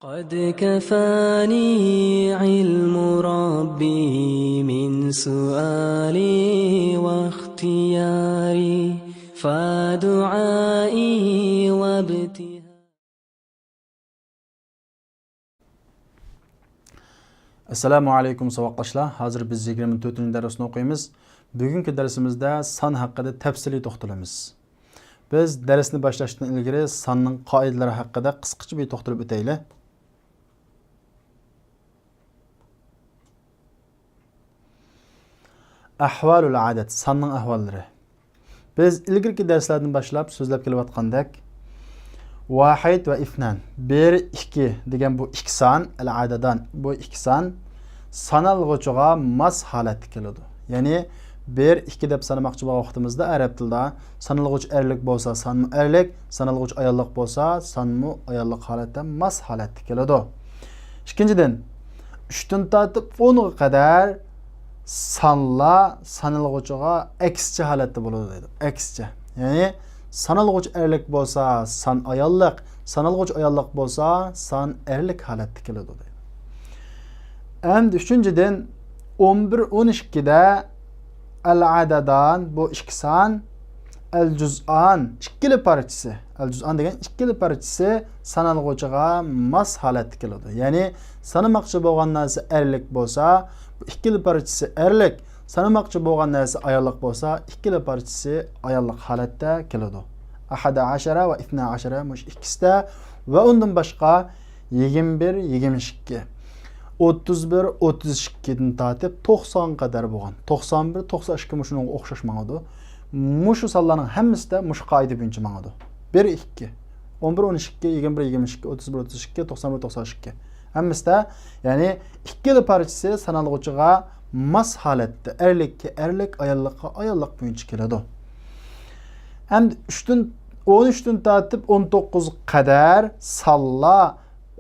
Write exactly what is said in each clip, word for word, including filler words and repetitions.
قد كفاني علم ربي من سؤالي واختياري، فدعائي وابتهالي. ئەسسالامۇ ئەلەيكۇم ساۋاقداشلار، ھازىر بىز يىگىرمە تۆتىنچى دەرسنى ئوقۇيمىز. بۈگۈنكى دەرسىمىزدە سان ھەققىدە تەپسىلىي توختىلىمىز. بىز دەرسنى باشلاشتىن ئىلگىرى ساننىڭ قائىدىلىرى ھەققىدە قىسقىچە بىر توختىلىپ ئۆتەيلى. ئەھۋالۇل ئەدەد، ساننىڭ ئەھۋاللىرى. بىز ئىلگىرىكى دەرسلەردىن باشلاپ سۆزلەپ كېلىۋاتقاندەك، ۋاھىد ۋە ئىسنان، بىر، ئىككى دېگەن بۇ ئىككى سان، ئەل ئەدەدان، بۇ ئىككى سان سانالغۇچىغا ماس ھالەتتە كېلىدۇ. يەنى بىر، ئىككى دەپ سانىماقچى بولغان ۋاقتىمىزدا ئەرەب تىلىدا سانالغۇچى ئەرلىك بولسا سانمۇ ئەرلىك، سانالغۇچى ئاياللىق بولسا سانمۇ ئاياللىق ھالەتتە ماس ھالەتتە كېلىدۇ. ئىككىنچىدىن، ئۈچتىن تارتىپ ئونغا قەدەر سانلار سانالغۇچىغا ئەكسىچە ھالەتتە بولىدۇ دەيدۇ. ئەكسىچە. يەنى سانالغۇچى ئەرلىك بولسا سان ئاياللىق، سانالغۇچى ئاياللىق بولسا سان ئەرلىك ھالەتتە كېلىدۇ دەيدۇ. ئەمدى ئۈچىنچىدىن، ئون بىر، ئون ئىككىدە ئەل ئەدەدان، بۇ ئىككى سان، ئەل جۇزئان، ئىككىلا پارچىسى، ئەل جۇزئان دېگەن ئىككىلا پارچىسى سانالغۇچىغا ماس ھالەتتە كېلىدۇ. يەنى سانىماقچى بولغان نەرسە ئەرلىك بولسا، بۇ ئىككىلا پارچىسى ئەرلىك، سانىماقچى بولغان نەرسە ئاياللىق بولسا، ئىككىلا پارچىسى ئاياللىق ھالەتتە كېلىدۇ. ئەھەدە ئەشەرە ۋە ئىسنا ئەشەرە مۇشۇ ئىككىسىدە ۋە ئۇندىن باشقا يىگىرمە بىر، يىگىرمە ئىككى، ئوتتۇز بىر، ئوتتۇز ئىككىدىن تارتىپ توقسانغا قەدەر بولغان. توقسان بىر، توقسان ئىككى مۇشۇنىڭغا ئوخشاش ماڭىدۇ. مۇشۇ سانلارنىڭ ھەممىسىدە مۇشۇ قائىدە بويىچە ماڭىدۇ. بىر، ئىككى، ئون بىر، ئون ئىككى، يىگىرمە بىر، يىگىرمە ئىككى، ئوتتۇز بىر، ئوتتۇز ئىككى، توقسان بىر، توقسان ئىككى. ھەممىسىدە، يەنى ئىككىلا پارچىسى سانالغۇچىغا ماس ھالەتتە، ئەرلىككە ئەرلىك، ئاياللىققا ئاياللىق بويىچە كېلىدۇ. ئەمدى ئۈچتىن، ئون ئۈچتىن تارتىپ ئون توققۇزغا قەدەر سانلار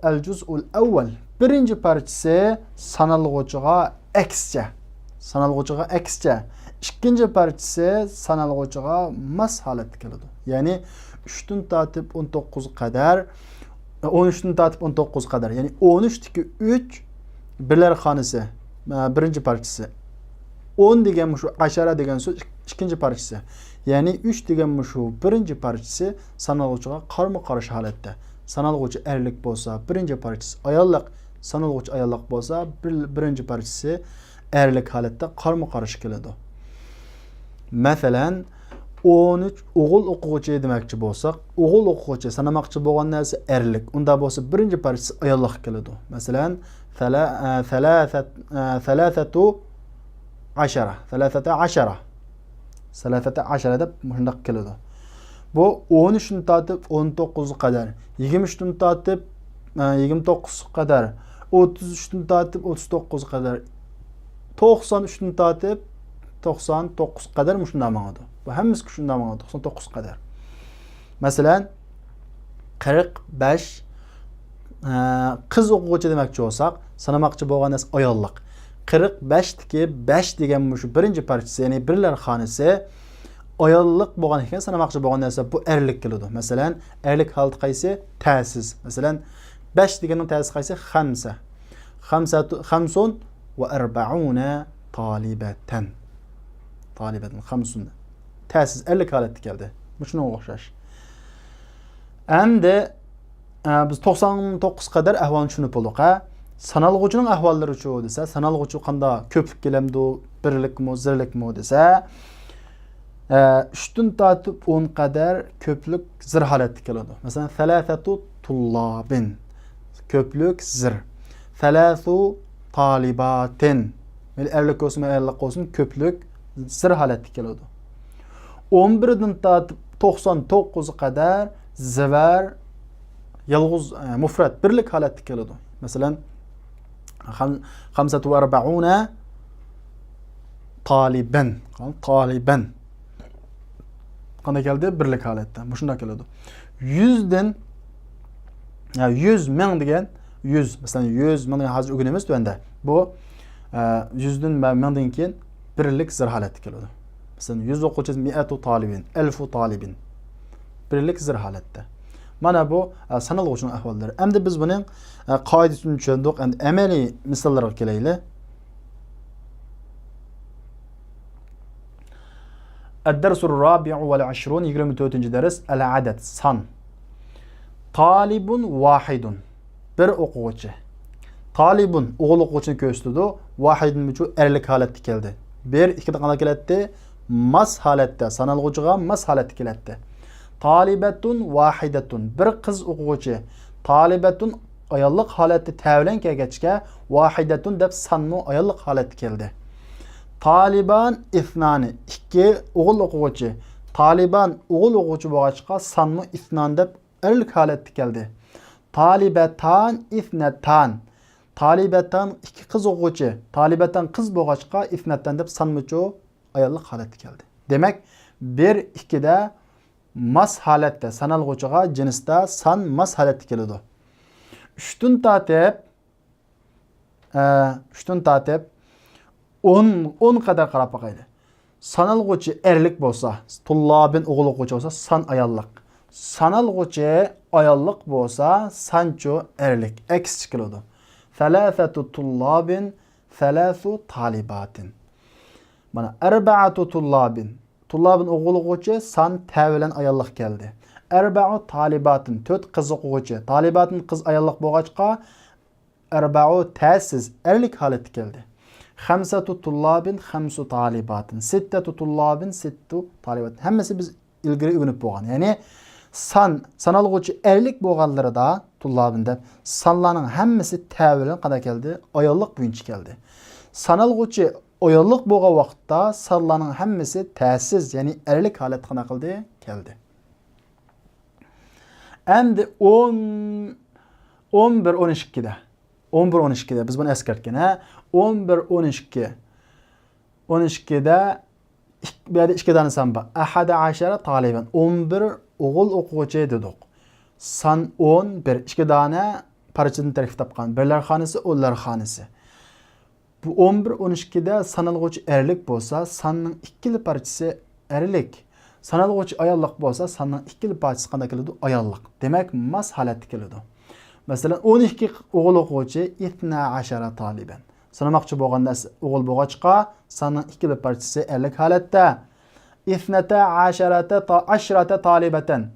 ئەل جۇزئۇل ئەۋۋەل، بىرىنچى پارچىسى سانالغۇچىغا ئەكسىچە، سانالغۇچىغا ئەكسىچە، ئىككىنچى پارچىسى سانالغۇچىغا ماس ھالەتتە كېلىدۇ. يەنى ئۈچتىن تارتىپ ئون توققۇزغا قەدەر، ئون ئۈچتىن تارتىپ ئون توققۇزغا قەدەر، يەنى ئون ئۈچتىكى ئۈچ بىرلەر خانىسى، ئە، بىرىنچى پارچىسى. ئون دېگەن مۇشۇ ئەشەرە دېگەن سۆز ئىك-، ئىككىنچى پارچىسى. يەنى ئۈچ دېگەن مۇشۇ بىرىنچى پارچىسى سانالغۇچىغا قارمۇ قارشى ھالەتتە. سانالغۇچى ئەرلىك بولسا، بىرىنچى پارچىسى ئاياللىق، سانالغۇچى ئاياللىق بولسا، بىر-، بىرىنچى پارچىسى ئەرلىك ھالەتتە قارمۇ قارشى كېلىدۇ. مەسىلەن، ئون ئۈچ ئوغۇل ئوقۇغۇچى دېمەكچى بولساق، ئوغۇل ئوقۇغۇچى سانىماقچى بولغان نەرسە ئەرلىك. ئۇندا بولسا بىرىنچى پارچىسى ئاياللىققا كېلىدۇ. مەسىلەن، سەلە-، ئە، سەلەسەت-، ئە، سەلەسەتۇ ئەشەرە، سەلەسەتە ئەشەرە. سەلەسەتە ئەشەرە دەپ مۇشۇنداق كېلىدۇ. بۇ ئون ئۈچتىن تارتىپ ئون توققۇزغا قەدەر، يىگىرمە ئۈچتىن تارتىپ، ئە، يىگىرمە توققۇزغا قەدەر، ئوتتۇز ئۈچتىن تارتىپ ئوتتۇز توققۇزغا قەدەر، توقسان ئۈچتىن تارتىپ توقسان توققۇزغا قەدەر مۇشۇنداق ماڭىدۇ. بۇ ھەممىسى شۇنداق ماڭىدۇ، توقسان توققۇزغا قەدەر. مەسىلەن، قىرىق بەش، ئە، قىز ئوقۇغۇچى دېمەكچى بولساق، سانىماقچى بولغان نەرسە ئاياللىق. قىرىق بەشتىكى بەش دېگەن مۇشۇ بىرىنچى پارچىسى، يەنى بىرلەر خانىسى ئاياللىق بولغان ئىكەن، سانىماقچى بولغان نەرسە بۇ ئەرلىك كېلىدۇ. مەسىلەن، ئەرلىك ھالىتى قايسى؟ تەسىز. مەسىلەن، بەش دېگەننىڭ تەسىسى قايسى؟ خەمسە. خەمسەتۇ-، خەمسۇن ۋە ئەربەئۇنە تالىبەتەن. تالىبەتەن، خەمسۇن. تەسىز، ئەرلىك ھالەتتە كەلدى. مۇشۇنىڭغا ئوخشاش. ئەمدى، ئە، بىز توقسان توققۇزغا قەدەر ئەھۋالنى چۈشىنىپ بولدۇق، ھە؟ سانالغۇچىنىڭ ئەھۋاللىرىچۇ دېسە، سانالغۇچى قانداق، كۆپلۈك كېلەمدۇ، بىرلىكمۇ، زىرلىكمۇ دېسە، ئە، ئۈچتىن تارتىپ ئون قەدەر كۆپلۈك زىر ھالەتتە كېلىدۇ. مەسىلەن، سەلەسەتۇ تۇللابىن. كۆپلۈك زىر. سەلەسۇ تالىباتىن. مەيلى ئەرلىك بولسۇن، مەيلى ئاياللىق بولسۇن، كۆپلۈك زىر ھالەتتە كېلىدۇ. ئون بىردىن تارتىپ توقسان توققۇزغا قەدەر زىۋەر يالغۇز، ئە، مۇفرەت، بىرلىك ھالەتتە كېلىدۇ. مەسىلەن، خەم-، خەمسەتۇ ۋە ئەربەئۇنە تالىبەن. تالىبەن. قانداق كەلدى؟ بىرلىك ھالەتتە. مۇشۇنداق كېلىدۇ. يۈزدىن، يا، يۈز، مىڭ دېگەن، يۈز، مەسىلەن، يۈز، مىڭ دېگەن ھازىر ئۆگىنىمىز تۆۋەندە. بۇ، ئە، يۈزدىن ۋە مىڭدىن كېيىن بىرلىك زىر ھالەتتە كېلىدۇ. مەسىلەن، يۈز ئوقۇغۇچى، مىئەتۇ تالىبىن، ئەلفۇ تالىبىن. بىرلىك زىر ھالەتتە. مانا بۇ، ئە، سانالغۇچىنىڭ ئەھۋاللىرى. ئەمدى بىز بۇنىڭ، ئە، قائىدىسىنى چۈشەندۇق. ئەمدى ئەمەلىي مىساللارغا كېلەيلى. الدرس الرابع والعشرون، يىگىرمە تۆتىنچى دەرس، العدد، سان. طالب واحد، بىر ئوقۇغۇچى. طالب، ئوغۇل ئوقۇغۇچىنى كۆرسىتىدۇ. واحد مۇچۇ ئەرلىك ھالەتتە كەلدى. بىر، ئىككىدە قانداق كېلەتتى؟ ماس ھالەتتە، سانالغۇچىغا ماس ھالەتتە كېلەتتى. طالبة واحدة، بىر قىز ئوقۇغۇچى. طالبة ئاياللىق ھالەتتە تە بىلەن كەلگەچكە، واحدة دەپ سانمۇ ئاياللىق ھالەتتە كەلدى. طالبان اثنان، ئىككى ئوغۇل ئوقۇغۇچى. طالبان ئوغۇل ئوقۇغۇچى بولغاچقا، سانمۇ اثنان دەپ ئەرلىك ھالەتتە كەلدى. طالبتان اثنتان. طالبتان ئىككى قىز ئوقۇغۇچى. طالبتان قىز بولغاچقا، اثنتان دەپ سانمۇچۇ ئاياللىق ھالەتتە كەلدى. دېمەك، بىر، ئىككىدە ماس ھالەتتە، سانالغۇچىغا، جىنستا سان ماس ھالەتتە كېلىدۇ. ئۈچتىن تارتىپ، ئە، ئۈچتىن تارتىپ ئون، ئون قەدەر قاراپ باقايلى. سانالغۇچى ئەرلىك بولسا، طلاب ئوغۇل ئوقۇغۇچى بولسا، سان ئاياللىق. سانالغۇچى ئاياللىق بولسا، سانچۇ ئەرلىك، ئەكسىچە كېلىدۇ. ثلاثة طلاب، ثلاث طالبات. مانا، أربعة طلاب. طلاب ئوغۇل ئوقۇغۇچى، سان تە بىلەن ئاياللىق كەلدى. أربع طالبات، تۆت قىز ئوقۇغۇچى. طالبات قىز ئاياللىق بولغاچقا، أربع تەسىز ئەرلىك ھالەتتە كەلدى. خمسة طلاب، خمس طالبات. ستة طلاب، ست طالبات. ھەممىسى بىز ئىلگىرى ئۆگىنىپ بولغان. يەنى سان، سانالغۇچى ئەرلىك بولغانلىرىدا، طلاب دەپ، سانلارنىڭ ھەممىسى تە بىلەن قانداق كەلدى؟ ئاياللىق بويىچە كەلدى. سانالغۇچى ئاياللىق بولغان ۋاقىتتا سانلارنىڭ ھەممىسى تەسىز، يەنى ئەرلىك ھالەتتە قانداق قىلدى؟ كەلدى. ئەمدى ئون، ئون بىر، ئون ئىككىدە. ئون بىر، ئون ئىككىدە. بىز بۇنى ئەسكەرتكەن، ھە؟ ئون بىر، ئون ئىككى. ئون ئىككىدە ئىك-، بۇ يەردە ئىككى دانە سان بار. أحد عشر طالبا. ئون بىر ئوغۇل ئوقۇغۇچى دېدۇق. سان ئون بىر. ئىككى دانە پارچىدىن تەركىب تاپقان. بىرلەر خانىسى، ئونلار خانىسى. بۇ ئون بىر، ئون ئىككىدە سانالغۇچى ئەرلىك بولسا، ساننىڭ ئىككىلا پارچىسى ئەرلىك. سانالغۇچى ئاياللىق بولسا، ساننىڭ ئىككىلا پارچىسى قانداق كېلىدۇ؟ ئاياللىق. دېمەك، ماس ھالەتتە كېلىدۇ. مەسىلەن، ئون ئىككى ئوغۇل ئوقۇغۇچى، اثنا عشر طالبا. سانىماقچى بولغان نەرسە ئوغۇل بولغاچقا، ساننىڭ ئىككىلا پارچىسى ئەرلىك ھالەتتە. اثنتا عشرة تا-، عشرة طالبة.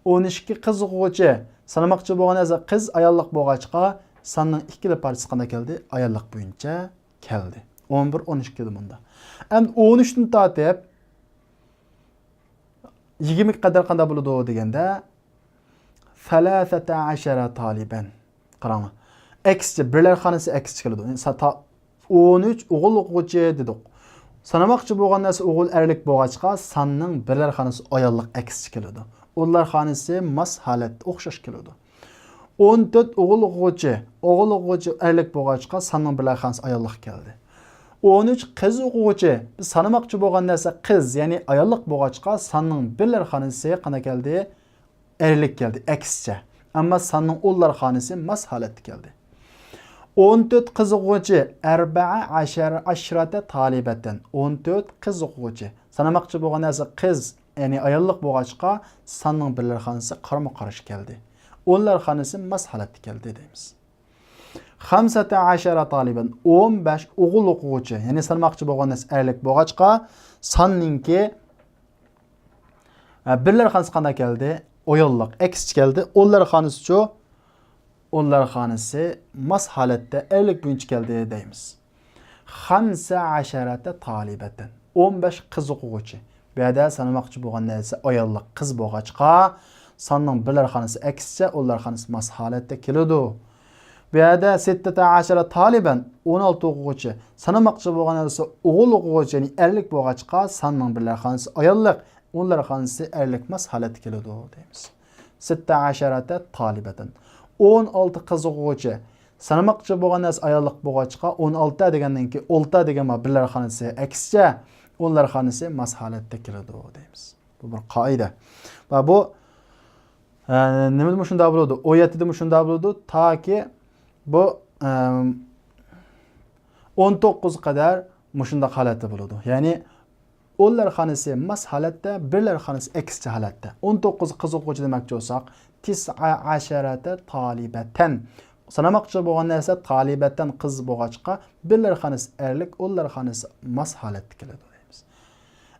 ئون ئىككى قىز ئوقۇغۇچى. سانىماقچى بولغان نەرسە قىز ئاياللىق بولغاچقا، ساننىڭ ئىككىلا پارچىسى قانداق كەلدى؟ ئاياللىق بويىچە كەلدى. ئون بىر، ئون ئىككىدە مۇنداق. ئەمدى ئون ئۈچتىن تارتىپ يىگىرمىگە قەدەر قانداق بولىدۇ دېگەندە، ثلاثة عشر طالبا. قاراڭلار. ئەكسىچە، بىرلەر خانىسى ئەكسىچە كېلىدۇ. يەنى سا-، تا-، ئون ئۈچ ئوغۇل ئوقۇغۇچى دېدۇق. سانىماقچى بولغان نەرسە ئوغۇل ئەرلىك بولغاچقا، ساننىڭ بىرلەر خانىسى ئاياللىق ئەكسىچە كېلىدۇ. ئونلار خانىسى ماس ھالەتتە ئوخشاش كېلىدۇ. ئون تۆت ئوغۇل ئوقۇغۇچى، ئوغۇل ئوقۇغۇچى ئەرلىك بولغاچقا، ساننىڭ بىرلەر خانىسى ئاياللىق كەلدى. ئون ئۈچ قىز ئوقۇغۇچى، بىز سانىماقچى بولغان نەرسە قىز، يەنى ئاياللىق بولغاچقا، ساننىڭ بىرلەر خانىسى قانداق كەلدى؟ ئەرلىك كەلدى، ئەكسىچە. ئەمما ساننىڭ ئونلار خانىسى ماس ھالەتتە كەلدى. ئون تۆت قىز ئوقۇغۇچى، أربع عشر، عشرة طالبة. ئون تۆت قىز ئوقۇغۇچى. سانىماقچى بولغان نەرسە قىز، يەنى ئاياللىق بولغاچقا، ساننىڭ بىرلەر خانىسى قارىمۇ قارشى كەلدى. ئونلار خانىسى ماس ھالەتتە كەلدى دەيمىز. خمسة عشر طالبا، ئون بەش ئوغۇل ئوقۇغۇچى. يەنى سانىماقچى بولغان نەرسە ئەرلىك بولغاچقا، ساننىڭكى، ئە، بىرلەر خانىسى قانداق كەلدى؟ ئاياللىق، ئەكسىچە كەلدى. ئونلار خانىسىچۇ؟ ئونلار خانىسى ماس ھالەتتە ئەرلىك بويىچە كەلدى دەيمىز. خمس عشرة طالبة. ئون بەش قىز ئوقۇغۇچى. بۇ يەردە سانىماقچى بولغان نەرسە ئاياللىق قىز بولغاچقا، ساننىڭ بىرلەر خانىسى ئەكسىچە، ئونلار خانىسى ماس ھالەتتە كېلىدۇ. بۇ يەردە ستة عشر طالبا، ئون ئالتە ئوقۇغۇچى. سانىماقچى بولغان نەرسە ئوغۇل ئوقۇغۇچى، يەنى ئەرلىك بولغاچقا، ساننىڭ بىرلەر خانىسى ئاياللىق، ئونلار خانىسى ئەرلىك ماس ھالەتتە كېلىدۇ دەيمىز. ستة عشرة طالبة. ئون ئالتە قىز ئوقۇغۇچى. سانىماقچى بولغان نەرسە ئاياللىق بولغاچقا، ئون ئالتە دېگەندىن كېيىن، ئالتە دېگەن بار، بىرلەر خانىسى ئەكسىچە، ئونلار خانىسى ماس ھالەتتە كېلىدۇ دەيمىز. بۇ بىر قائىدە. ۋە بۇ، ئە، نېمىدىمۇ شۇنداق بولىدۇ؟ ئون يەتتىدىمۇ شۇنداق بولىدۇ. تاكى بۇ، ئەم، ئون توققۇز قەدەر مۇشۇنداق ھالەتتە بولىدۇ. يەنى ئۇلار خانىسى ماس ھالەتتە، بىرلەر خانىسى ئەكسىچە ھالەتتە. ئون توققۇز قىز ئوقۇغۇچى دېمەكچى بولساق، تىسئە ئەشەرەتە تالىبەتەن. سانىماقچى بولغان نەرسە تالىبەتەن قىز بولغاچقا، بىرلەر خانىسى ئەرلىك، ئۇلار خانىسى ماس ھالەتتە كېلىدۇ دەيمىز.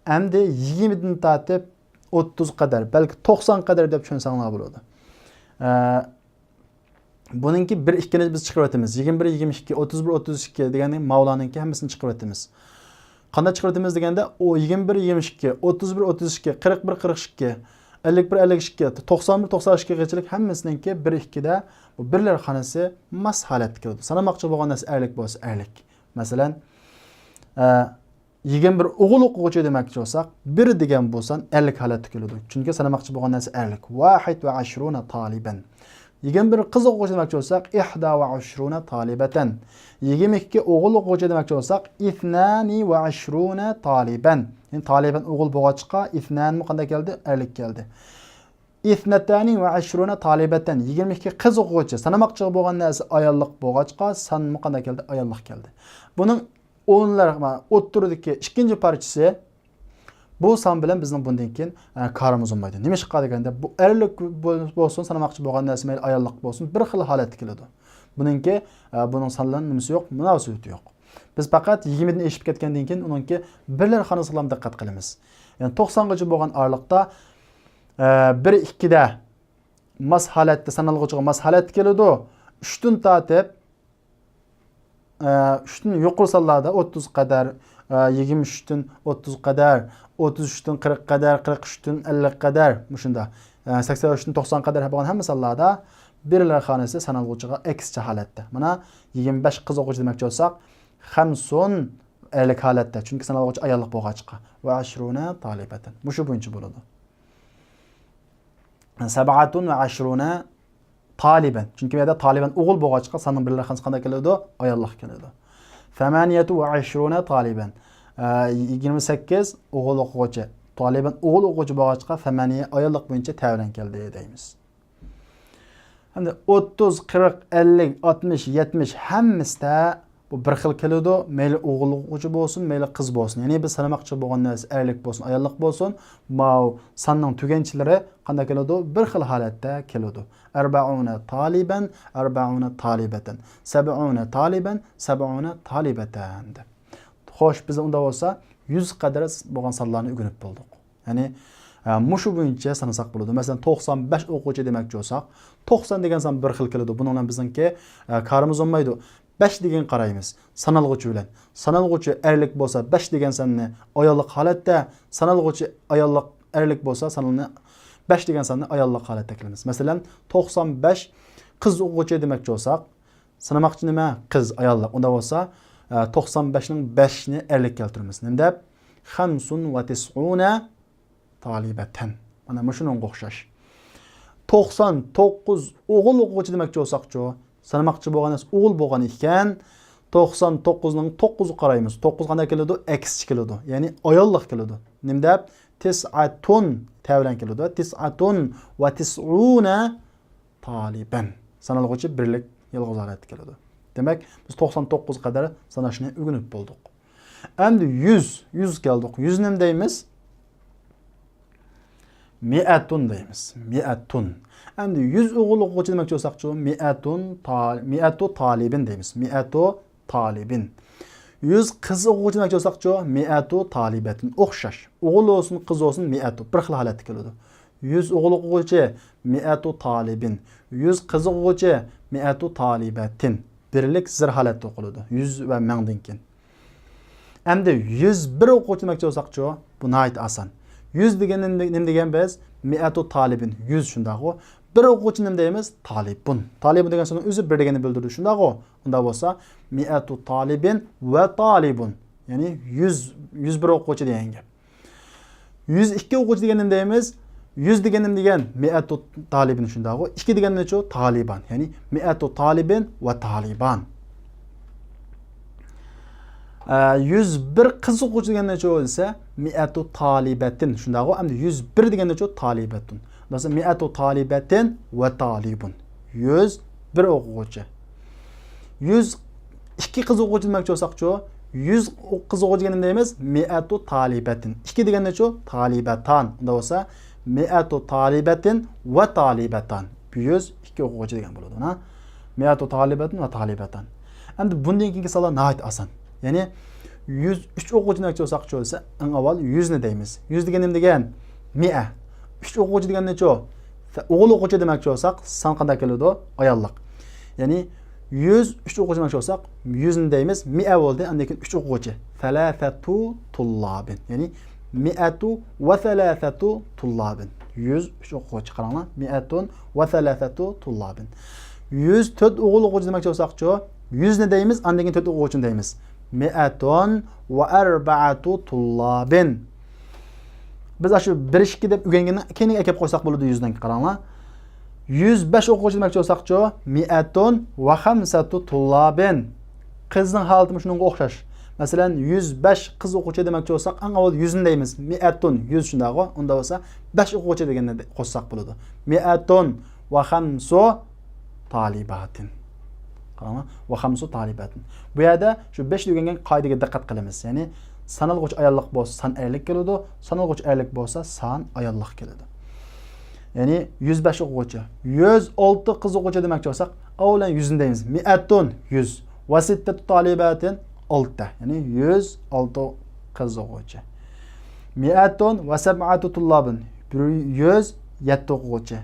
ئەمدى يىگىرمىدىن تارتىپ ئوتتۇز قەدەر، بەلكى توقسان قەدەر دەپ چۈشەنسەڭلار بولىدۇ. ئە، بۇنىڭكى بىر ئىككىنى بىز چىقىرىۋېتىمىز. يىگىرمە بىر، يىگىرمە ئىككى، ئوتتۇز بىر، ئوتتۇز ئىككى دېگەندىن ماۋۇلارنىڭكى ھەممىسىنى چىقىرىۋېتىمىز. قانداق چىقىرىۋېتىمىز دېگەندە، ئۇ يىگىرمە بىر، يىگىرمە ئىككى، ئوتتۇز بىر، ئوتتۇز ئىككى، قىرىق بىر، قىرىق ئىككى، ئەللىك بىر، ئەللىك ئىككى، توقسان بىر، توقسان ئىككىگىچىلىك ھەممىسىنىڭكى بىر ئىككىدە بۇ بىرلەر خانىسى ماس ھالەتتە كېلىدۇ. سانىماقچى بولغان نەرسە ئەرلىك بولسا ئەرلىك. مەسىلەن، ئە، يىگىرمە بىر ئوغۇل ئوقۇغۇچى دېمەكچى بولساق، بىر دېگەن بۇ سان ئەرلىك ھالەتتە كېلىدۇ. چۈنكى سانىماقچى بولغان نەرسە ئەرلىك. واحد وعشرون طالبا. يىگىرمە بىر قىز ئوقۇغۇچى دېمەكچى بولساق، إحدى وعشرون طالبة. يىگىرمە ئىككى ئوغۇل ئوقۇغۇچى دېمەكچى بولساق، اثنان وعشرون طالبا. يەنى تالىبەن ئوغۇل بولغاچقا، ئىسنانمۇ قانداق كەلدى؟ ئەرلىك كەلدى. ئىسناتانى ۋە ئەشرۇنە تالىبەتەن، يىگىرمە ئىككى قىز ئوقۇغۇچى. سانىماقچى بولغان نەرسە ئاياللىق بولغاچقا، سانمۇ قانداق كەلدى؟ ئاياللىق كەلدى. بۇنىڭ ئونلار، ئوتتۇرىدىكى ئىككىنچى پارچىسى، بۇ سان بىلەن بىزنىڭ بۇندىن كېيىن، ئە، كارىمىز بولمايدۇ. نېمىشقا دېگەندە، بۇ ئەرلىك بول-، بولسۇن، سانىماقچى بولغان نەرسە مەيلى ئاياللىق بولسۇن، بىر خىل ھالەتتە كېلىدۇ. بۇنىڭكى، ئە، بۇنىڭ سانلىرىنىڭ نېمىسى يوق، مۇناسىۋىتى يوق. بىز پەقەت يىگىرمىدىن ئېشىپ كەتكەندىن كېيىن ئۇنىڭكى بىرلەر خانىسىغىلا دىققەت قىلىمىز. يەنى توقسانغىچە بولغان ئارىلىقتا، ئە، بىر ئىككىدە ماس ھالەتتە، سانالغۇچىغا ماس ھالەتتە كېلىدۇ. ئۈچتىن تارتىپ، ئە، ئۈچتىن يۇقىرى سانلاردا ئوتتۇز قەدەر، ئە، يىگىرمە ئۈچتىن ئوتتۇز قەدەر، ئوتتۇز ئۈچتىن قىرىق قەدەر، قىرىق ئۈچتىن ئەللىك قەدەر، مۇشۇنداق. ئە، سەكسەن ئۈچتىن توقسان قەدەر بولغان ھەممە سانلاردا بىرلەر خانىسى سانالغۇچىغا ئەكسىچە ھالەتتە. مانا، يىگىرمە بەش قىز ئوقۇغۇچى دېمەكچى بولساق، خەمسۇن ئەرلىك ھالەتتە، چۈنكى سانالغۇچى ئاياللىق بولغاچقا. ۋە ئەشرۇنە تالىبەتەن. مۇشۇ بويىچە بولىدۇ. سەبئەتۇن ۋە ئەشرۇنە تالىبەن. چۈنكى بۇ يەردە تالىبەن ئوغۇل بولغاچقا، ساننىڭ بىرلەر خانىسى قانداق كېلىدۇ؟ ئاياللىق كېلىدۇ. ثمانية وعشرون طالبا. ئە، يىگىرمە سەككىز ئوغۇل ئوقۇغۇچى. تالىبەن ئوغۇل ئوقۇغۇچى بولغاچقا، ثمانية ئاياللىق بويىچە تەۋرەن كەلدى دەيمىز. ئەمدى ئوتتۇز، قىرىق، ئەللىك، ئاتمىش، يەتمىش ھەممىسىدە بۇ بىر خىل كېلىدۇ. مەيلى ئوغۇل ئوقۇغۇچى بولسۇن، مەيلى قىز بولسۇن. يەنى بىز سانىماقچى بولغان نەرسە ئەرلىك بولسۇن، ئاياللىق بولسۇن، ماۋۇ ساننىڭ تۈگەنچىلىرى قانداق كېلىدۇ؟ بىر خىل ھالەتتە كېلىدۇ. أربعون طالبا، أربعون طالبة، سبعون طالبا، سبعون طالبة دەپ. خوش، بىز ئۇنداق بولسا يۈز قەدەر بولغان سانلارنى ئۆگىنىپ بولدۇق. يەنى، ئە، مۇشۇ بويىچە سانىساق بولىدۇ. مەسىلەن، توقسان بەش ئوقۇغۇچى دېمەكچى بولساق، توقسان دېگەن سان بىر خىل كېلىدۇ. بۇنىڭ بىلەن بىزنىڭكى، ئە، كارىمىز بولمايدۇ. بەش دېگەن قارايمىز. سانالغۇچى بىلەن. سانالغۇچى ئەرلىك بولسا، بەش دېگەن ساننى ئاياللىق ھالەتتە، سانالغۇچى ئاياللىق، ئەرلىك بولسا، سانىنى، بەش دېگەن ساننى ئاياللىق ھالەتتە كېلىمىز. مەسىلەن، توقسان بەش قىز ئوقۇغۇچى دېمەكچى بولساق، سانىماقچى نېمە؟ قىز، ئاياللىق. ئۇنداق بولسا، ئە، توقسان بەشنىڭ بەشنى ئەرلىك كەلتۈرىمىز. نېمە دەپ؟ خەمسۇن ۋە تىسئۇنە تالىبەتەن. مانا مۇشۇنىڭغا ئوخشاش. توقسان توققۇز ئوغۇل ئوقۇغۇچى دېمەكچى بولساقچۇ؟ سانىماقچى بولغان نەرسە ئوغۇل بولغان ئىكەن. توقسان توققۇزنىڭ توققۇزىغا قارايمىز. توققۇز قانداق كېلىدۇ؟ ئەكسىچە كېلىدۇ. يەنى ئاياللىق كېلىدۇ. نېمە دەپ؟ تىسئەتۇن تەۋرەن كېلىدۇ. تىسئەتۇن ۋە تىسئۇنە تالىبەن. سانالغۇچى بىرلىك يالغۇز ھالەتتە كېلىدۇ. دېمەك، بىز توقسان توققۇزغا قەدەر ساناشنى ئۆگىنىپ بولدۇق. ئەمدى يۈز، يۈز كەلدۇق. يۈز نېمە دەيمىز؟ مىئەتۇن دەيمىز. مىئەتۇن. ئەمدى يۈز ئوغۇل ئوقۇغۇچى دېمەكچى بولساقچۇ؟ مىئەتۇن تا-، مىئەتۇ تالىبىن دەيمىز. مىئەتۇ تالىبىن. يۈز قىز ئوقۇغۇچى دېمەكچى بولساقچۇ؟ مىئەتۇ تالىبەتىن. ئوخشاش. ئوغۇل بولسۇن، قىز بولسۇن، مىئەتۇ. بىر خىل ھالەتتە كېلىدۇ. يۈز ئوغۇل ئوقۇغۇچى، مىئەتۇ تالىبىن. يۈز قىز ئوقۇغۇچى، مىئەتۇ تالىبەتىن. بىرلىك زىر ھالەتتە ئوقۇلىدۇ. يۈز ۋە مىڭدىن كېيىن. ئەمدى يۈز بىر ئوقۇغۇچى دېمەكچى بولساقچۇ؟ بۇ ناھايىتى ئاسان. يۈز دېگەن نېمە، نېمە دېگەن بىز؟ مىئەتۇ تالىبىن. يۈز شۇنداقغۇ. بىر ئوقۇغۇچى نېمە دەيمىز؟ تالىبۇن. تالىبۇن دېگەن سۆزنىڭ ئۆزى بىر دېگەننى بىلدۈرىدۇ. شۇنداقغۇ؟ ئۇنداق بولسا، مىئەتۇ تالىبىن ۋە تالىبۇن. يەنى يۈز، يۈز بىر ئوقۇغۇچى دېگەن گەپ. يۈز ئىككى ئوقۇغۇچى دېگەن نېمە دەيمىز؟ يۈز دېگەن نېمە دېگەن؟ مىئەتۇ تالىبىن شۇنداقغۇ. ئىككى دېگەن نېچۇ؟ تالىبان. يەنى مىئەتۇ تالىبىن ۋە تالىبان. ئە، يۈز بىر قىز ئوقۇغۇچى دېگەن نېچە دېسە، مىئەتۇ تالىبەتىن شۇنداقغۇ. ئەمدى يۈز بىر دېگەن نېچە؟ تالىبەتۇن. بولسا مىئەتۇ تالىبەتىن ۋە تالىبۇن. يۈز بىر ئوقۇغۇچى. يۈز ئىككى قىز ئوقۇغۇچى دېمەكچى بولساقچۇ؟ يۈز قىز ئوقۇغۇچى دېگەندە نېمە دەيمىز؟ مائەتۇ تالىبەتىن. ئىككى دېگەندىچۇ؟ تالىبەتان. ئۇندا بولسا مائەتۇ تالىبەتىن ۋە تالىبەتان. بىر يۈز ئىككى ئوقۇغۇچى دېگەن بولىدۇ. مائەتۇ تالىبەتىن ۋە تالىبەتان. ئەمدى بۇندىن كېيىنكى سانلار ناھايىتى ئاسان. يەنى يۈز ئۈچ ئوقۇغۇچى دېمەكچى بولساقچۇ دېسە، ئەڭ ئاۋۋال يۈزنى دەيمىز. يۈز دېگەن نېمە دېگەن؟ مىئە. ئۈچ ئوقۇغۇچى دېگەن نېچە؟ ئوغۇل ئوقۇغۇچى دېمەكچى بولساق، سان قانداق كېلىدۇ؟ ئاياللىق. يەنى يۈز ئۈچ ئوقۇغۇچى دېمەكچى بولساق، يۈزنى دەيمىز، مىئە بولدى، ئاندىن كېيىن ئۈچ ئوقۇغۇچى. سەلاسەتۇ تۇللابىن. يەنى مائەتۇ ۋە سەلاسەتۇ تۇللابىن. يۈز ئۈچ ئوقۇغۇچى، قاراڭلار. مائەتۇن ۋە سەلاسەتۇ تۇللابىن. يۈز تۆت ئوغۇل ئوقۇغۇچى دېمەكچى بولساقچۇ، يۈزنى دەيمىز، ئاندىن كېيىن تۆت ئوقۇغۇچىنى دەيمىز. مائەتۇن ۋە ئەربەئەتۇ تۇللابىن. بىز ئاشۇ بىر ئىككى دەپ ئۆگەنگەننى كەينىگە ئەكەپ قويساق بولىدۇ، يۈزدىن كېيىن قاراڭلار. يۈز بەش ئوقۇغۇچى دېمەكچى بولساقچۇ، مائەتۇن ۋە خەمسەتۇ تۇللابىن. قىزنىڭ ھالىتىمۇ شۇنىڭغا ئوخشاش. مەسىلەن، يۈز بەش قىز ئوقۇغۇچى دېمەكچى بولساق، ئەڭ ئاۋۋال يۈزنى دەيمىز. مائەتۇن، يۈز شۇنداقغۇ. ئۇندا بولسا بەش ئوقۇغۇچى دېگەننى قوشساق بولىدۇ. مائەتۇن ۋە خەمسۇ تالىباتىن. قاراڭلار، ۋە خەمسۇ تالىباتىن. بۇ يەردە شۇ بەش دېگەنگە قائىدىگە دىققەت قىلىمىز. يەنى سانالغۇچى ئاياللىق بولسا سان ئەرلىك كېلىدۇ، سانالغۇچى ئەرلىك بولسا سان ئاياللىق كېلىدۇ. يەنى يۈز بەش ئوقۇغۇچى. يۈز ئالتە قىز ئوقۇغۇچى دېمەكچى بولساق، ئاۋۋالەن يۈزنى دەيمىز. مائەتۇن، يۈز. ۋە سىتتەتۇ تالىباتىن، ئالتە. يەنى يۈز ئالتە قىز ئوقۇغۇچى. مائەتۇن ۋە سەبئەتۇ تۇللابىن، بىر يۈز يەتتە ئوقۇغۇچى.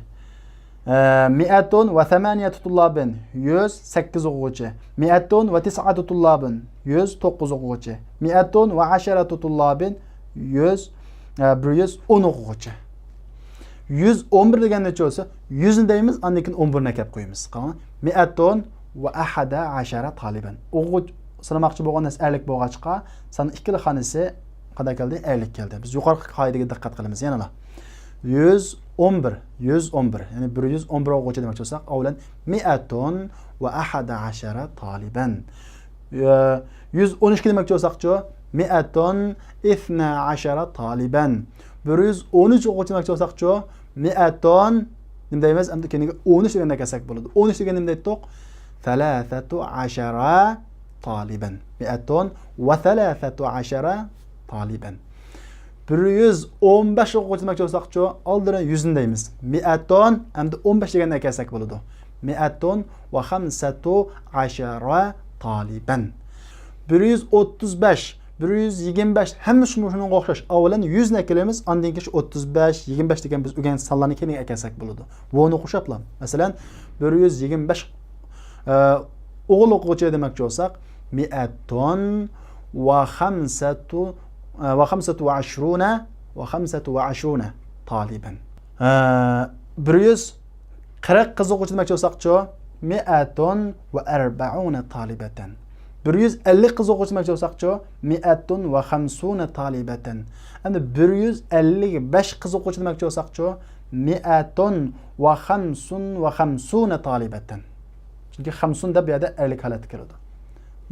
ئە، مائەتۇن ۋە سەمانىيەتۇ تۇللابىن، يۈز سەككىز ئوقۇغۇچى. مائەتۇن ۋە تىسئەتۇ تۇللابىن، يۈز توققۇز ئوقۇغۇچى. مائەتۇن ۋە ئەشەرەتۇ تۇللابىن، يۈز، ئە، بىر يۈز ئون ئوقۇغۇچى. يۈز ئون بىر دېگەن نەچچە بولسا، يۈزنى دەيمىز، ئاندىن كېيىن ئون بىرنى ئەكەپ قويىمىز. قاراڭ، مائەتۇن ۋە ئەھەدە ئەشەرە تالىبەن. ئوقۇغۇچى سانىماقچى بولغان نەرسە ئەرلىك بولغاچقا، سان ئىككىلا خانىسى قانداق كەلدى؟ ئەرلىك كەلدى. بىز يۇقىرىقى قائىدىگە دىققەت قىلىمىز يەنىلا. يۈز ئون بىر، يۈز ئون بىر، يەنى بىر يۈز ئون بىر ئوقۇغۇچى دېمەكچى بولساق، ئاۋۋالەن مائەتۇن ۋە ئەھەدە ئەشەرە تالىبەن. يۈز ئون ئىككى دېمەكچى بولساقچۇ؟ مائەتۇن ئىسنا ئەشەرە تالىبەن. بىر يۈز ئون ئۈچ ئوقۇغۇچى دېمەكچى بولساقچۇ؟ مائەتۇن، نېمە دەيمىز؟ ئەمدى كېيىنىگە ئون ئۈچ دېگەننى ئەكەلسەك بولىدۇ. ئون ئۈچ دېگەن نېمە دەيتتۇق؟ سەلاسەتۇ ئەشەرە تالىبەن. مائەتۇن ۋە سەلاسەتۇ ئەشەرە تالىبەن. بىر يۈز ئون بەش ئوقۇغۇچى دېمەكچى بولساقچۇ، ئالدىدا يۈزنى دەيمىز. مائەتۇن، ئەمدى ئون بەش دېگەننى ئەكەلسەك بولىدۇ. مائەتۇن ۋە خەمسەتۇ ئەشەرە تالىبەن. بىر يۈز ئوتتۇز بەش، بىر يۈز يىگىرمە بەش، ھەممىسى شۇنىڭغا ئوخشاش. ئاۋۋالەن يۈزنى ئەكېلىمىز، ئاندىن كېيىن شۇ ئوتتۇز بەش، يىگىرمە بەش دېگەن بىز ئۆگەنگەن سانلارنى كېيىن ئەكەلسەك بولىدۇ. ۋونى قوشۇپلا. مەسىلەن، بىر يۈز يىگىرمە بەش، ئە، ئوغۇل ئوقۇغۇچى دېمەكچى بولساق، مائەتۇن ۋە خەمسەتۇ، ئە، ۋە خەمسەتۇ ۋە ئەشرۇنە، ۋە خەمسەتۇ ۋە ئەشرۇنە تالىبەن. ئە، بىر يۈز قىرىق قىز ئوقۇغۇچى دېمەكچى بولساقچۇ، مائەتۇن ۋە ئەربەئۇنە تالىبەتەن. بىر يۈز ئەللىك قىز ئوقۇغۇچى دېمەكچى بولساقچۇ، مائەتۇن ۋە خەمسۇنە تالىبەتەن. ئەمدى بىر يۈز ئەللىك بەش قىز ئوقۇغۇچى دېمەكچى بولساقچۇ، مائەتۇن ۋە خەمسۇن ۋە خەمسۇنە تالىبەتەن. چۈنكى خەمسۇن دەپ بۇ يەردە ئەرلىك ھالەتتە كېلىدۇ.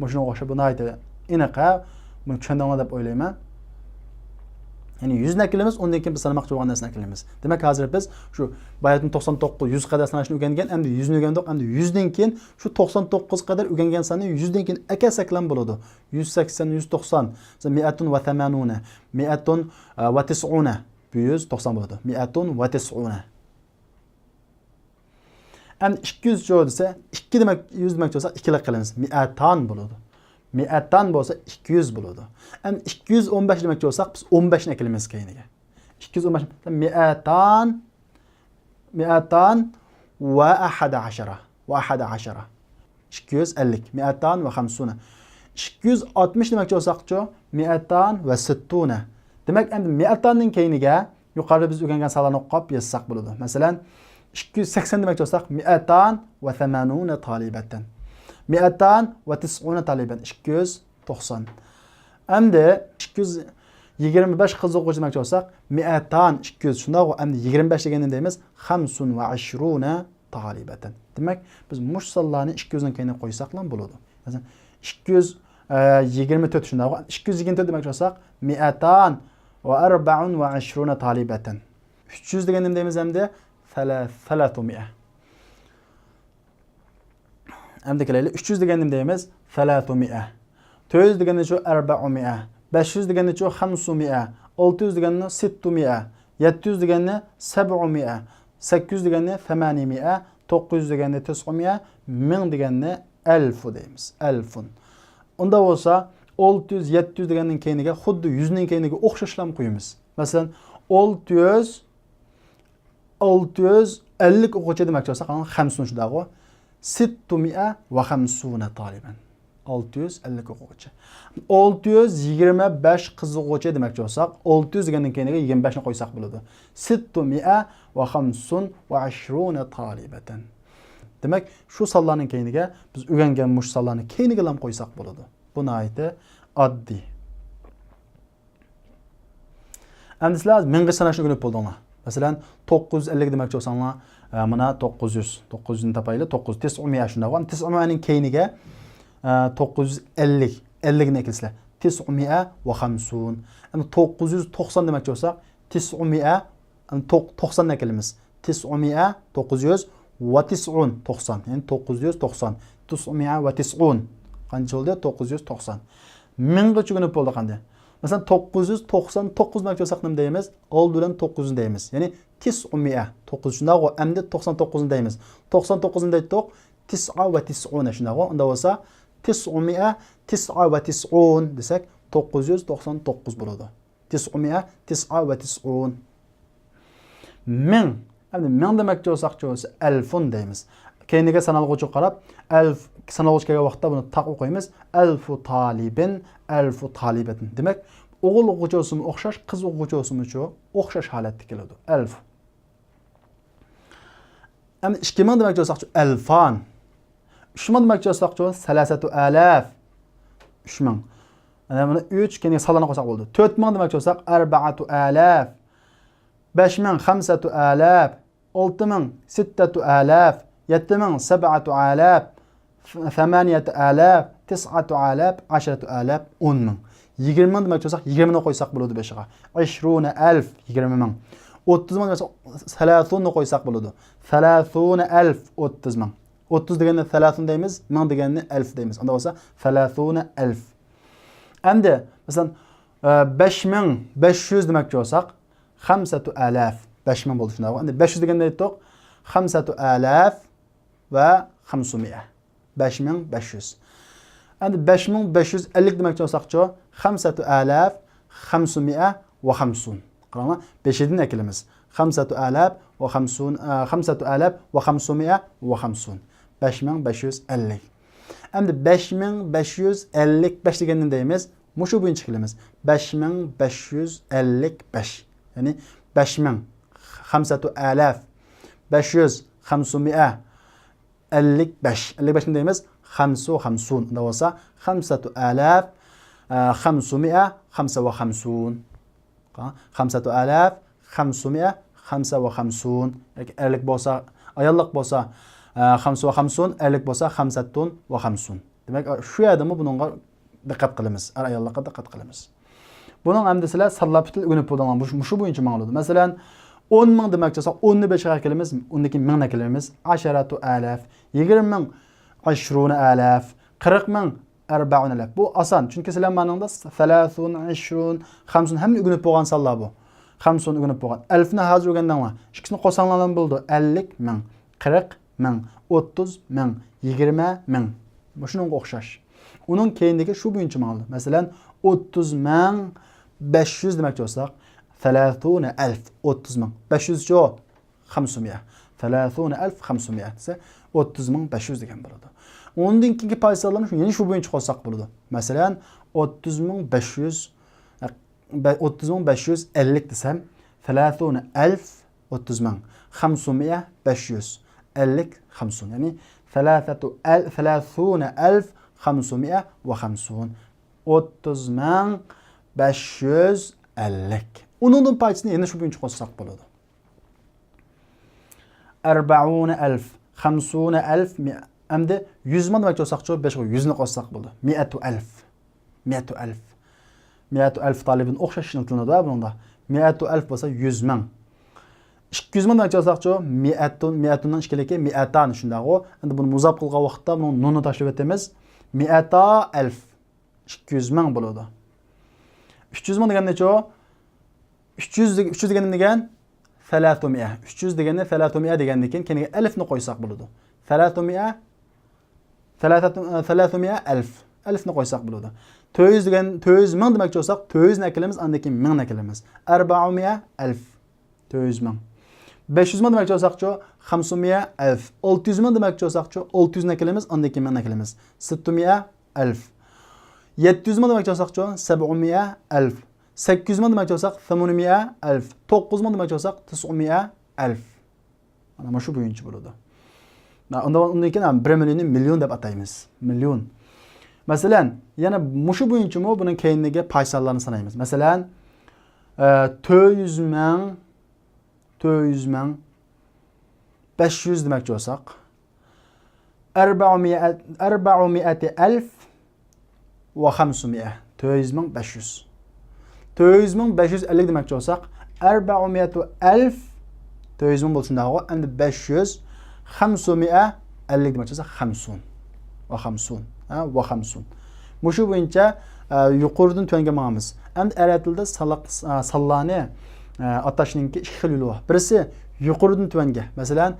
مۇشۇنىڭغا ئوخشاپ بۇ ناھايىتى ئېنىق، ھە؟ بۇنى چۈشەندىڭلار دەپ ئويلايمەن. يەنى يۈزنى ئەكېلىمىز، ئۇندىن كېيىن بىز سانىماقچى بولغان نەرسىنى ئەكېلىمىز. دېمەك، ھازىر بىز شۇ باياتىن توقسان توققۇز، يۈز قەدەر ساناشنى ئۆگەنگەن، ئەمدى يۈزنى ئۆگەندۇق، ئەمدى يۈزدىن كېيىن شۇ توقسان توققۇز قەدەر ئۆگەنگەن ساننى يۈزدىن كېيىن ئەكەلسەكلەم بولىدۇ. يۈز سەكسەن، يۈز توقسان، مائەتۇن ۋە سەمانۇنە، مائەتۇن، ئە، ۋە تىسئۇنە، بىر يۈز توقسان بولىدۇ. مائەتۇن ۋە تىسئۇنە. ئەمدى ئىككى يۈز چۇ دېسە، ئىككى دېمەك، يۈز دېمەكچى بولسا، ئىككىلىك قىلىمىز. مائەتان بولىدۇ. مائەتان بولسا، ئىككى يۈز بولىدۇ. ئەمدى ئىككى يۈز ئون بەش دېمەكچى بولساق، بىز ئون بەشنى ئەكېلىمىز كەينىگە. ئىككى يۈز ئون بەش، مائەتان، مائەتان ۋە ئەھەدە ئەشەرە. ۋە ئەھەدە ئەشەرە. ئىككى يۈز ئەللىك. مائەتان ۋە خەمسۇنە. ئىككى يۈز ئاتمىش دېمەكچى بولساقچۇ؟ مائەتان ۋە سىتتۇنە. دېمەك، ئەمدى مائەتاننىڭ كەينىگە يۇقىرىدا بىز ئۆگەنگەن سانلارنى ئوقۇپ يازساق بولىدۇ. مەسىلەن، ئىككى يۈز سەكسەن دېمەكچى بولساق، مائەتان ۋە سەمانۇنە تالىبەتەن. مائەتان ۋە تىسئۇنە تالىبەن، ئىككى يۈز توقسان. ئەمدى ئىككى يۈز يىگىرمە بەش قىز ئوقۇغۇچى دېمەكچى بولساق، مائەتان، ئىككى يۈز، شۇنداقغۇ، ئەمدى يىگىرمە بەش دېگەن نېمە دەيمىز؟ خەمسۇن ۋە ئەشرۇنە تالىبەتەن. دېمەك، بىز مۇشۇ سانلارنى ئىككى يۈزنىڭ كەينىگە قويساقلا بولىدۇ. مەسىلەن، ئىككى يۈز يىگىرمە تۆت شۇنداقغۇ، ئىككى يۈز يىگىرمە تۆت دېمەكچى بولساق، مائەتان ۋە ئەربەئۇن ۋە ئەشرۇنە تالىبەتەن. ئۈچ يۈز دېگەن نېمە دەيمىز ئەمدى؟ سەلە-، سەلەسۇمىئە. ئەمدى كېلەيلى، ئۈچ يۈز دېگەن نېمە دەيمىز؟ سەلەسۇمىئە. تۆت يۈز دېگەننىچۇ؟ ئەربەئۇمىئە. بەش يۈز دېگەننىچۇ؟ خەمسۇمىئە. ئالتە يۈز دېگەننى؟ سىتتۇمىئە. يەتتە يۈز دېگەننى؟ سەبئۇمىئە. سەككىز يۈز دېگەننى؟ سەمانىمىئە. توققۇز يۈز دېگەننى؟ تىسئۇمىئە. مىڭ دېگەننى؟ ئەلفۇ دەيمىز. ئەلفۇن. ئۇنداق بولسا، ئالتە يۈز، يەتتە يۈز دېگەننىڭ كەينىگە خۇددى يۈزنىڭ كەينىگە ئوخشاشلام قويىمىز. مەسىلەن، ئالتە يۈز، ئالتە يۈز ئەللىك ئوقۇغۇچى دېمەكچى بولساق، خەمسۇن شۇنداقغۇ. سىتتۇمىئە ۋە خەمسۇنە تالىبەن. ئالتە يۈز ئەللىك ئوقۇغۇچى. ئالتە يۈز يىگىرمە بەش قىز ئوقۇغۇچى دېمەكچى بولساق، ئالتە يۈز دېگەننىڭ كەينىگە يىگىرمە بەشنى قويساق بولىدۇ. سىتتۇمىئە ۋە خەمسۇن ۋە ئەشرۇنە تالىبەتەن. دېمەك، شۇ سانلارنىڭ كەينىگە بىز ئۆگەنگەن مۇشۇ سانلارنى كەينىگىلام قويساق بولىدۇ. بۇ ناھايىتى ئاددىي. ئەمدى سىلەر مىڭغىچە ساناشنى ئۆگىنىپ بولدۇڭلار. مەسىلەن، توققۇز يۈز ئەللىك دېمەكچى بولساڭلار، ئە، مانا توققۇز يۈز، توققۇز يۈزنى تاپايلى، توققۇز، تىسئۇمىئە شۇنداق. ئەمدى تىسئۇمىئەنىڭ كەينىگە، ئە، توققۇز يۈز ئەللىك، ئەللىكنى ئەكەلسىلەر. تىسئۇمىئە ۋە خەمسۇن. ئەمدى توققۇز يۈز توقسان دېمەكچى بولساق، تىسئۇمىئە، ئەمدى توق-، توقساننى ئەكەلىمىز. تىسئۇمىئە، توققۇز يۈز، ۋە تىسئۇن، توقسان. يەنى توققۇز يۈز توقسان. تىسئۇمىئە ۋە تىسئۇن. قانچە بولدى؟ توققۇز يۈز توقسان. مىڭغىچە ئۆگىنىپ بولدۇق ئەمدى. مەسىلەن، توققۇز يۈز توقسان توققۇز دېمەكچى بولساق نېمە دەيمىز؟ ئالدى بىلەن توققۇزنى دەيمىز. يەنى تىسئۇمىئە، توققۇز شۇنداقغۇ، ئەمدى توقسان توققۇزنى دەيمىز. توقسان توققۇزنى دەيتتۇق، تىسئە ۋە تىسئۇنە شۇنداقغۇ. ئۇندا بولسا، تىسئۇمىئە، تىسئە ۋە تىسئۇن دېسەك، توققۇز يۈز توقسان توققۇز بولىدۇ. تىسئۇمىئە، تىسئە ۋە تىسئۇن. مىڭ. ئەمدى مىڭ دېمەكچى بولساقچۇ، ئەلفۇن دەيمىز. كەينىگە سانالغۇچىغا قاراپ، ئەلف، سانالغۇچى كەلگەن ۋاقىتتا بۇنى تاق ئوقۇيمىز. ئەلفۇ تالىبىن، ئەلفۇ تالىبەتىن. دېمەك، ئوغۇل ئوقۇغۇچى بولسىمۇ ئوخشاش، قىز ئوقۇغۇچى بولسىمۇچۇ، ئوخشاش ھالەتتە كېلىدۇ. ئەلف. ئەمدى ئىككى مىڭ دېمەكچى بولساقچۇ، ئەلفان. ئۈچ مىڭ دېمەكچى بولساقچۇ، سەلاسەتۇ ئالاف. ئۈچ مىڭ. ئەنە بۇنى ئۈچ، كەينىگە سانلارنى قويساق بولدى. تۆت مىڭ دېمەكچى بولساق، ئەربەئەتۇ ئالاف. بەش مىڭ، خەمسەتۇ ئالاف. ئالتە مىڭ، سىتتەتۇ ئالاف. يەتتە مىڭ، سەبئەتۇ ئالاف. ثەمانىيەتۇ ئالاف، تىسئەتۇ ئالاف، ئەشرەتۇ ئالاف، ئون مىڭ. يىگىرمە مىڭ دېمەكچى بولساق، يىگىرمىنى قويساق بولىدۇ بېشىغا. ئەشرۇنە ئەلف، يىگىرمە مىڭ. ئوتتۇز مىڭ دېمەكچى، سەلاسۇننى قويساق بولىدۇ. سەلاسۇنە ئەلف، ئوتتۇز مىڭ. ئوتتۇز دېگەندە سەلاسۇن دەيمىز، مىڭ دېگەندە ئەلف دەيمىز. ئۇنداق بولسا، سەلاسۇنە ئەلف. ئەمدى، مەسىلەن، ئە، بەش مىڭ بەش يۈز دېمەكچى بولساق، خەمسەتۇ ئالاف. بەش مىڭ بولدى شۇنداق. ئەمدى بەش يۈز دېگەندە ئېيتتۇق، خەمسەتۇ ئالاف ۋە خەمسۇمىئە. بەش مىڭ بەش يۈز. ئەمدى بەش مىڭ بەش يۈز ئەللىك دېمەكچى بولساقچۇ؟ خەمسەتۇ ئالاف خەمسۇمىئە ۋە خەمسۇن. قاراڭلار، بېشىدىن ئەكېلىمىز. خەمسەتۇ ئالاف ۋە خەمسۇن، ئە، خەمسەتۇ ئالاف ۋە خەمسۇمىئە ۋە خەمسۇن. بەش مىڭ بەش يۈز ئەللىك. ئەمدى بەش مىڭ بەش يۈز ئەللىك بەش دېگەندە دەيمىز، مۇشۇ بويىچە كېلىمىز. بەش مىڭ بەش يۈز ئەللىك بەش. يەنى بەش مىڭ، خەمسەتۇ ئالاف، بەش يۈز، خەمسۇمىئە، ئەللىك بەش. ئەللىك بەشنى دەيمىز، خەمسە ۋە خەمسۇن. ئۇنداق بولسا، خەمسەتۇ ئالاف، ئە، خەمسۇمىئە، خەمسە ۋە خەمسۇن. خەمسەتۇ ئالاف، خەمسۇمىئە، خەمسە ۋە خەمسۇن. ياكى ئەرلىك بولسا، ئاياللىق بولسا، ئە، خەمسە ۋە خەمسۇن، ئەرلىك بولسا، خەمسەتتۇن ۋە خەمسۇن. دېمەك، شۇ يەردىمۇ بۇنىڭغا دىققەت قىلىمىز. ئەر-ئاياللىققا دىققەت قىلىمىز. بۇنىڭ ئەمدى سىلەر سانلاپ پۈتۈن ئۆگىنىپ بولدۇڭلار. مۇشۇ، مۇشۇ بويىچە ماڭىلىدۇ. مەسىلەن، ئون مىڭ دېمەكچى بولساق، ئوننى بېشىغا ئەكېلىمىز، ئوندىن كېيىن مىڭنى ئەكېلىمىز. ئەشەرەتۇ ئالاف، يىگىرمە مىڭ، ئەشرۇنە ئالاف، قىرىق مىڭ، ئەربەئۇن ئالاف. بۇ ئاسان، چۈنكى سىلەر مانىڭدا سەلاسۇن، ئەشرۇن، خەمسۇن ھەممىنى ئۆگىنىپ بولغان سانلار بۇ. خەمسۇن ئۆگىنىپ بولغان. ئەلفنى ھازىر ئۆگەندىڭلار. ئىككىسىنى قوشساڭلارمۇ بولىدۇ. ئەللىك مىڭ، قىرىق مىڭ، ئوتتۇز مىڭ، يىگىرمە مىڭ. مۇشۇنىڭغا ئوخشاش. ئۇنىڭ كەينىدىكى شۇ بويىچە ماڭىدۇ. مەسىلەن، ئوتتۇز مىڭ بەش يۈز دېمەكچى بولساق، سەلاسۇنە ئەلف، ئوتتۇز مىڭ. بەش يۈزچۇ؟ خەمسۇمىئە. سەلاسۇنە ئەلف خەمسۇمىئە دېسە، ئوتتۇز مىڭ بەش يۈز دېگەن بولىدۇ. ئۇنىڭدىن كېيىنكى پايدىسىزلارنى شۇ، يەنە شۇ بويىچە قوشساق بولىدۇ. مەسىلەن، ئوتتۇز مىڭ بەش يۈز، بە-، ئوتتۇز مىڭ بەش يۈز ئەللىك دېسەم، سەلاسۇنە ئەلف، ئوتتۇز مىڭ، خەمسۇمىئە، بەش يۈز، ئەللىك، خەمسۇن. يەنى سەلاسەتۇ ئەل-، سەلاسۇنە ئەلف خەمسۇمىئە ۋە خەمسۇن. ئوتتۇز مىڭ بەش يۈز ئەللىك. ئۇنىڭدىن پايدىسىنى يەنە شۇ بويىچە قوشساق بولىدۇ. ئەربەئۇنە ئەلف، خەمسۇنە ئەلف، مىئە. ئەمدى يۈز مىڭ دېمەكچى بولساقچۇ، بېشىغا يۈزنى قوشساق بولىدۇ. مىئەتۇ ئەلف. مىئەتۇ ئەلف. مىئەتۇ ئەلف تالىبىن ئوخشاش ئىشلىتىلىدۇ بۇنىڭدا. مىئەتۇ ئەلف بولسا يۈز مىڭ. ئىككى يۈز مىڭ دېمەكچى بولساقچۇ، مىئەتۇن، مىئەتۇننىڭ ئىككىلىكى مىئەتان شۇنداقغۇ. ئەمدى بۇنى مۇزاپ قىلغان ۋاقىتتا بۇنىڭ نۇننى تاشلىۋېتىمىز. مىئەتا ئەلف. ئىككى يۈز مىڭ بولىدۇ. ئۈچ يۈز مىڭ دېگەن نەچچە؟ ئۈچ يۈز دېگ-، ئۈچ يۈز دېگەن نېمە دېگەن؟ سەلەسۇمىئە. ئۈچ يۈز دېگەننى سەلەسۇمىئە دېگەندىن كېيىن كەينىگە ئەلىفنى قويساق بولىدۇ. سەلەسۇمىئە، سەلەسەتۇ-، سەلەسۇمىئە ئەلف. ئەلىفنى قويساق بولىدۇ. تۆت يۈز دېگەن، تۆت يۈز مىڭ دېمەكچى بولساق، تۆت يۈزنى ئەكېلىمىز، ئاندىن كېيىن مىڭنى ئەكېلىمىز. ئەربەئۇمىئە ئەلف. تۆت يۈز مىڭ. بەش يۈز مىڭ دېمەكچى بولساقچۇ؟ خەمسۇمىئە ئەلف. ئالتە يۈز مىڭ دېمەكچى بولساقچۇ؟ ئالتە يۈزنى ئەكېلىمىز، ئاندىن كېيىن مىڭنى ئەكېلىمىز. سىتتۇمىئە ئەلف. يەتتە يۈز مىڭ دېمەكچى بولساقچۇ؟ سەبئۇمىئە ئەلف. سەككىز يۈز مىڭ دېمەكچى بولساق، سەمۇنۇمىئە ئەلف. توققۇز يۈز مىڭ دېمەكچى بولساق، تىسئۇمىئە ئەلف. مانا مۇشۇ بويىچە بولىدۇ. ئۇندا-، ئۇندىن كېيىن بىر مىليوننى مىليون دەپ ئاتايمىز. مىليون. مەسىلەن، يەنە مۇشۇ بويىچىمۇ بۇنىڭ كەينىدىكى پايسانلارنى سانايمىز. مەسىلەن، ئە، تۆت يۈز مىڭ، تۆت يۈز مىڭ، بەش يۈز دېمەكچى بولساق، ئەربەئۇمىئە-، ئەربەئۇمىئەتى ئەلف ۋە خەمسۇمىئە، تۆت يۈز مىڭ بەش يۈز. تۆت يۈز مىڭ بەش يۈز ئەللىك دېمەكچى بولساق، ئەربەئۇمىئەتۇ ئەلف، تۆت يۈز مىڭ بولسۇن دەيدىغۇ، ئەمدى بەش يۈز، خەمسۇمىئە ئەللىك دېمەكچى بولسا، خەمسۇن. ۋە خەمسۇن. ھە، ۋە خەمسۇن. مۇشۇ بويىچە، ئە، يۇقىرىدىن تۆۋەنگە ماڭىمىز. ئەمدى ئەرەب تىلىدا سانلىق، ئە، سانلارنى، ئە، ئاتاشنىڭكى ئىككى خىل يولى بار. بىرسى يۇقىرىدىن تۆۋەنگە. مەسىلەن،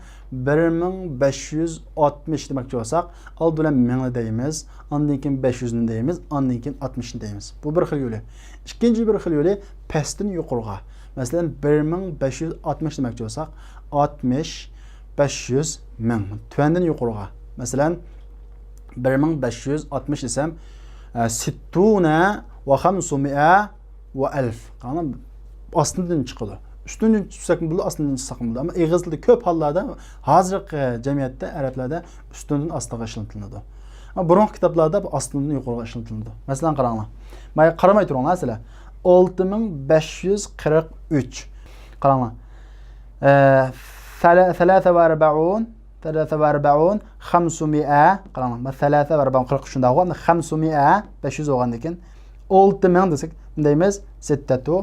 بىر مىڭ بەش يۈز ئاتمىش دېمەكچى بولساق، ئالدى بىلەن مىڭنى دەيمىز، ئاندىن كېيىن بەش يۈزنى دەيمىز، ئاندىن كېيىن ئاتمىشنى دەيمىز. بۇ بىر خىل يولى. ئىككىنچى بىر خىل يولى پەستىن يۇقىرىغا. مەسىلەن، بىر مىڭ بەش يۈز ئاتمىش دېمەكچى بولساق، ئاتمىش، بەش يۈز، مىڭ. تۆۋەندىن يۇقىرىغا. مەسىلەن، بىر مىڭ بەش يۈز ئاتمىش دېسەم، ئە، سىتتۇنە ۋە خەمسۇمىئە ۋە ئەلف. قاراڭلار، ئاستىدىن چىقىدۇ. ئۈستىدىن چۈشسەكمۇ بولىدۇ، ئاستىدىن چۈشسەكمۇ بولىدۇ. ئەمما ئېغىز تىلىدا كۆپ ھاللاردا، ھازىرقى جەمئىيەتتە، ئەرەبلەردە ئۈستىدىن ئاستىغا ئىشلىتىلىدۇ. ئەمما بۇرۇنقى كىتابلاردا بۇ ئاستىدىن يۇقىرىغا ئىشلىتىلىدۇ. مەسىلەن، قاراڭلار. مانا قارىماي تۇرۇڭلار، سىلەر. ئالتە مىڭ بەش يۈز قىرىق ئۈچ. قاراڭلار. ئە، سەلە-، سەلەسە ۋە ئەربەئۇن، سەلەسە ۋە ئەربەئۇن، خەمسۇمىئە. قاراڭلار، مانا سەلەسە ۋە ئەربەئۇن قىرىق ئۈچ شۇنداق بولغان، خەمسۇمىئە، بەش يۈز بولغاندىن كېيىن، ئالتە مىڭ دېسەك، نېمە دەيمىز؟ سىتتەتۇ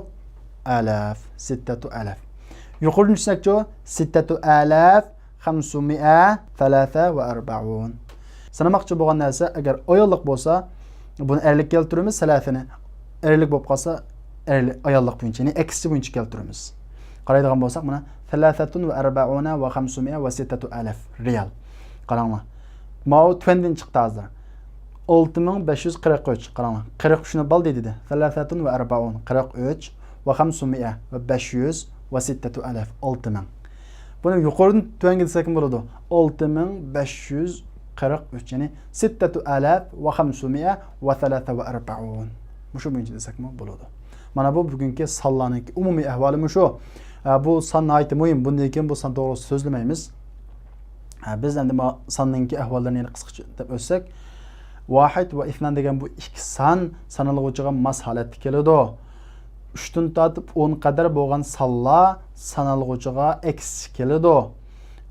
ئالاف، سىتتەتۇ ئالاف. يۇقىرىدىن چۈشسەكچۇ؟ سىتتەتۇ ئالاف، خەمسۇمىئە، سەلەسە ۋە ئەربەئۇن. سانىماقچى بولغان نەرسە، ئەگەر ئاياللىق بولسا، بۇنى ئەرلىك كەلتۈرىمىز، سەلەسىنى. ئەرلىك بولۇپ قالسا، ئەرلىك، ئاياللىق بويىچە، يەنى ئەكسىچە بويىچە كەلتۈرىمىز. قارايدىغان بولساق، مانا، سەلەسەتۇن ۋە ئەربەئۇنە ۋە خەمسۇمىئە ۋە سىتتەتۇ ئالاف رىيال. قاراڭلار. ماۋۇ تۆۋەندىن چىقتى ھازىر. ئالتە مىڭ بەش يۈز قىرىق ئۈچ. قاراڭلار. قىرىق ئۈچنى بالدى دېدى. سەلەسەتۇن ۋە ئەربەئۇن. قىرىق ئۈچ ۋە خەمسۇمىئە ۋە بەش يۈز ۋە سىتتەتۇ ئالاف. ئالتە مىڭ. بۇنى يۇقىرىدىن تۆۋەنگە دېسەكمۇ بولىدۇ. ئالتە مىڭ بەش يۈز قىرىق ئۈچ، يەنى سىتتەتۇ ئالاف ۋە خەمسۇمىئە ۋە سەلەسە ۋە ئەربەئۇن. مۇشۇ بويىچە دېسەكمۇ بولىدۇ. مانا بۇ بۈگۈنكى سانلارنىڭكى ئومۇمىي ئەھۋالى مۇشۇ. ئە، بۇ سان ناھايىتى مۇھىم. بۇندىن كېيىن بۇ سان توغرىسىدا سۆزلىمەيمىز. ئە، بىز ئەمدى ما ساننىڭكى ئەھۋاللىرىنى يەنە قىسقىچە دەپ ئۆتسەك، ۋاھىد ۋە ئىسنان دېگەن بۇ ئىككى سان سانالغۇچىغا ماس ھالەتتە كېلىدۇ. ئۈچتىن تارتىپ ئون قەدەر بولغان سانلار سانالغۇچىغا ئەكسىچە كېلىدۇ.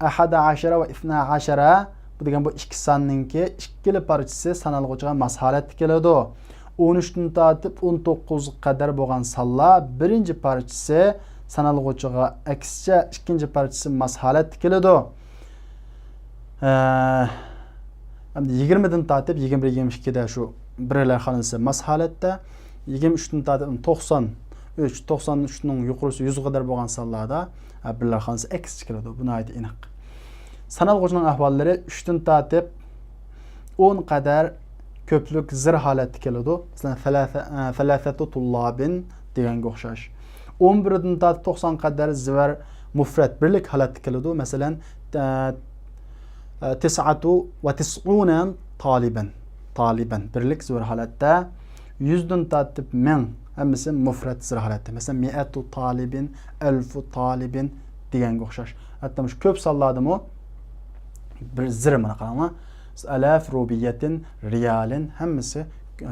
ئەھەدە ئەشەرە ۋە ئىسنا ئەشەرە، بۇ دېگەن بۇ ئىككى ساننىڭكى ئىككىلا پارچىسى سانالغۇچىغا ماس ھالەتتە كېلىدۇ. ئون ئۈچتىن تارتىپ ئون توققۇزغا قەدەر بولغان سانلار بىرىنچى پارچىسى سانالغۇچىغا ئەكسىچە، ئىككىنچى پارچىسى ماس ھالەتتە كېلىدۇ. ئە، ئەمدى يىگىرمىدىن تارتىپ يىگىرمە بىر، يىگىرمە ئىككىدە شۇ بىرلەر خانىسى ماس ھالەتتە، يىگىرمە ئۈچتىن تارتىپ توقسان ئۈچ، توقسان ئۈچنىڭ يۇقىرىسى يۈزگە قەدەر بولغان سانلاردا، ئە، بىرلەر خانىسى ئەكسىچە كېلىدۇ. بۇ ناھايىتى ئېنىق. سانالغۇچىنىڭ ئەھۋاللىرى ئۈچتىن تارتىپ ئون قەدەر كۆپلۈك زىر ھالەتتە كېلىدۇ. مەسىلەن، سەلەسە-، ئە، سەلەسەتۇ تۇللابىن دېگەنگە ئوخشاش. ئون بىردىن تارتىپ توقسان قەدەر زىۋەر مۇفرەت بىرلىك ھالەتتە كېلىدۇ. مەسىلەن، ئە، ئە، تىسئەتۇ ۋە تىسئۇنە تالىبەن. تالىبەن بىرلىك زىۋەر ھالەتتە. يۈزدىن تارتىپ مىڭ، ھەممىسى مۇفرەت زىر ھالەتتە. مەسىلەن، مىئەتۇ تالىبىن، ئەلفۇ تالىبىن دېگەنگە ئوخشاش. ھەتتا مۇشۇ كۆپ سانلاردىمۇ بىر زىر، مانا قاراڭلار. ئالاف، رۇبىيەتىن، رىيالىن، ھەممىسى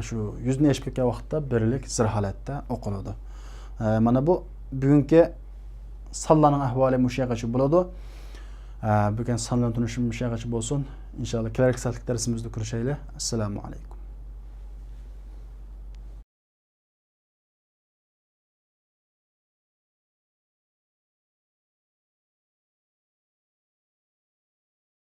شۇ يۈزنى ئېشىپ كەتكەن ۋاقىتتا بىرلىك زىر ھالەتتە ئوقۇلىدۇ. ئە، مانا بۇ بۈگۈنكى سانلارنىڭ ئەھۋالى مۇشۇ يەرگىچە بولىدۇ. ئە، بۈگۈن سان بىلەن تونۇشۇشىمىز مۇشۇ يەرگىچە بولسۇن. ئىنشاللا كېلەركى سائەتلىك دەرسىمىزدە كۆرۈشەيلى. ئەسسالامۇ ئەلەيكۇم.